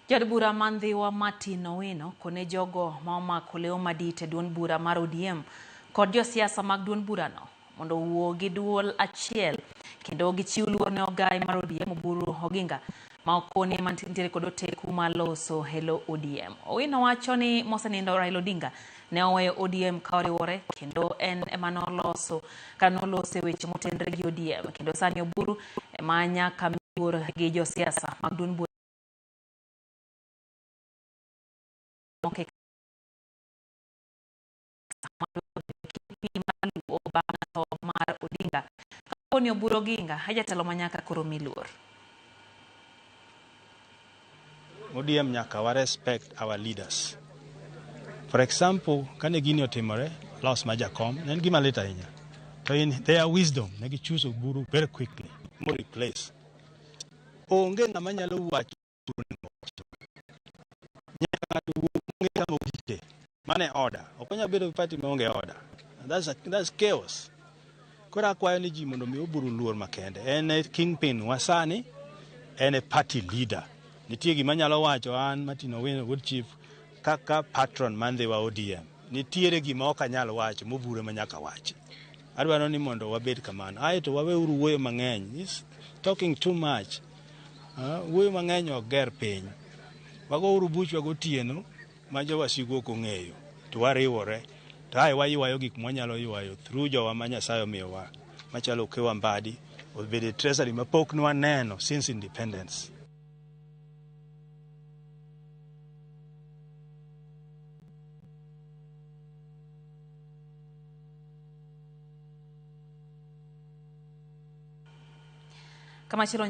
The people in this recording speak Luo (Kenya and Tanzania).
Jaod bura ma Ndhiwa Martin Owino kone jogo ma omako leo madit e duond bura mar ODM kod josiasa mag duond burano mondo owuo gi duol achiel kendo gichiw luor ne ogai mar ODM Oburu Oginga ma okoni ema nitiere kod oteku mar loso helo ODM. Owino wacho ni mosenindo Raila Odinga ne oweyo ODM ka oriwore kendo en ema noloso kata noloso e weche motenre gi ODM kendo sani Oburu ema nyaka mi luor gi josiasa mag duond bura bang' tho mar Odinga. Kaponi Oburu Oginga e jatelo ma nyaka koro mi luor. ODM nyaka wa respect our leaders. For example, kane gini otimore, loss ma Jakom, ne en gima lit ahinya. To in their wisdom, ne gi choose Oburu very quickly, mo replace. Onge ng'ama nyalo wacho nyaka ng'ato wuo ong'e kama ogike. Mano e order. Ok onyal bedo gi party maonge order. That's chaos. Koro akwayo ni ji mondo mi Oburu luor makende. En e kingpin wa sani, en e party leader. Nitie gima anyalo wacho an Martin Owino Wuod Chief kaka patron mar Ndhiwa ODM. Nitiere gima ok anyal wacho mobure ma nyaka wachi. Adwaro ni mondo wabed kamano. Ae to waweuru wuoyo mang'eny. It's talking too much. Wuoyo mang'eny ok ger piny. Wagouru buchwa gotieno ma jowasigu ok ong'eyo to wariwore to ae waywayo gik mwanyalo ywayo through jowa ma Nyasaye omiyowa machalo Okewa Mbadi obedo e treasury ma pok nwaneno since independence. Kamachielo.